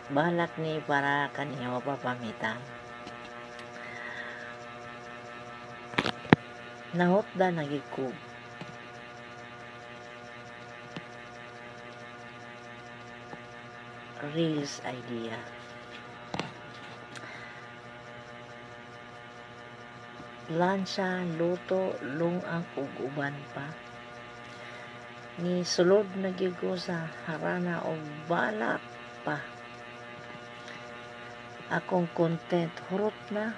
Balak ni para kaniyo papamita. Nahutda na gyud ko reels idea. Plancha, luto, lungang ug uban pa. Ni sulod na gyud ko sa harana og balak pa. Akong content hurot na.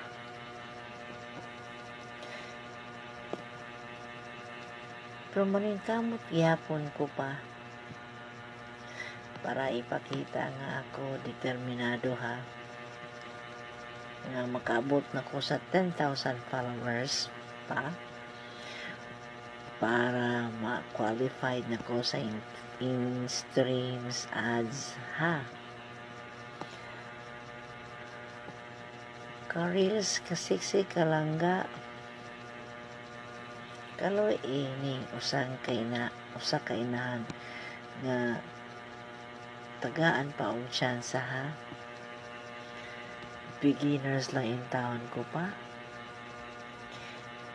Pero maningkamot gihapon ko pa para ipakita nga ako determinado ha, nga makaabot na ko sa 10,000 followers pa para ma-qualified na ko sa in streams ads ha. Ka-reels, kasiksi, kalangga. Kaloy ining usang kaina, usa ka inahan nga tagaan pa og tsansa ha. Beginners lang in town ko pa.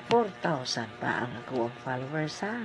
4,000 pa ang ako ang followers ha.